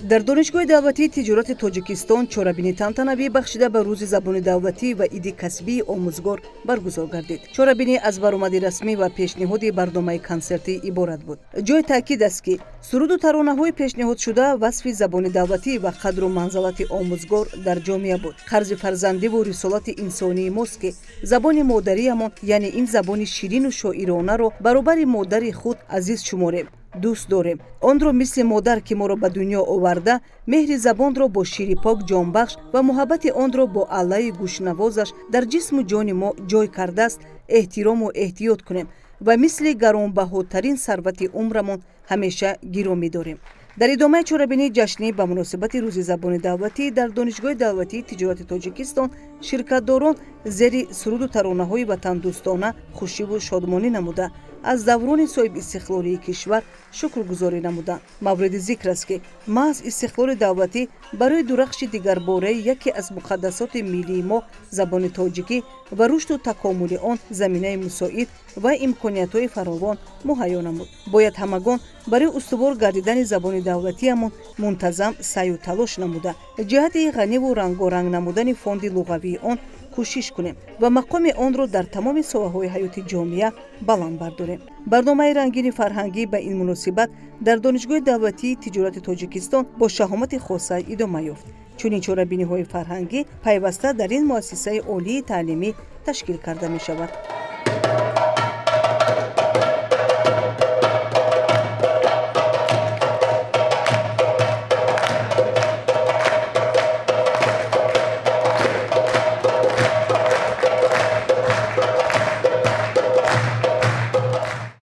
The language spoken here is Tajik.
Дар Донишгоҳи давлатии тиҷорати Тоҷикистон чорабинии тантанавӣ бахшида ба Рӯзи забони давлатӣ ва иди касбии омӯзгор баргузор гардид. Чорабинӣ аз баромади расмӣ ва пешниҳоди барномаи консертӣ иборат буд. Ҷои таъкид аст, ки суруду таронаҳои пешниҳодшуда васфи забони давлатӣ ва қадру манзалати омӯзгор дар ҷомеа буд. Қарзи фарзандиву рисолати инсонии мост, ки забони модариямон, яъне ин забони ширину шоиронаро баробари модари худ азиз шуморем, дӯст дорем. Онро мисли модар, ки моро ба дунё оварда, меҳри забонро бо шири пок ҷонбахш ва муҳаббати онро бо аллаи гӯшнавозаш дар ҷисму ҷони мо ҷой кардааст, эҳтирому эҳтиёт кунем ва мисли гаронбаҳотарин сарвати умрамон ҳамеша гиромӣ дорем. Дар идомаи чорабинии ҷашнӣ ба муносибати Рӯзи забони давлатӣ дар Донишгоҳи давлатии тиҷорати Тоҷикистон ширкатдорон зери суруду таронаҳои ватандӯстона хушиву шодмонӣ намуда, аз даврони соҳибистиқлолии кишвар шукргузорӣ намуданд. Мавриди зикр аст, ки маҳз истиқлоли давлатӣ барои дурахши дигарбораи яке аз муқаддасоти миллии мо, забони тоҷикӣ, ва рушду такомули он заминаи мусоид ва имкониятҳои фаровон муҳайё намуд. Бояд ҳамагон барои устувор гардидани забони давлатиямон мунтазам саъю талош намуда, ҷиҳати ғаниву рангоранг намудани фонди луғавии он кӯшиш кунем ва мақоми онро дар тамоми соҳаҳои ҳаёти ҷомеа баланд бардорем. Барномаи рангини фарҳангӣ ба ин муносибат дар Донишгоҳи давлатии тиҷорати Тоҷикистон бо шаҳомати хоса идома ёфт. Чунин чорабиниҳои фарҳангӣ пайваста дар ин муассисаи олии таълимӣ ташкил карда мешавад.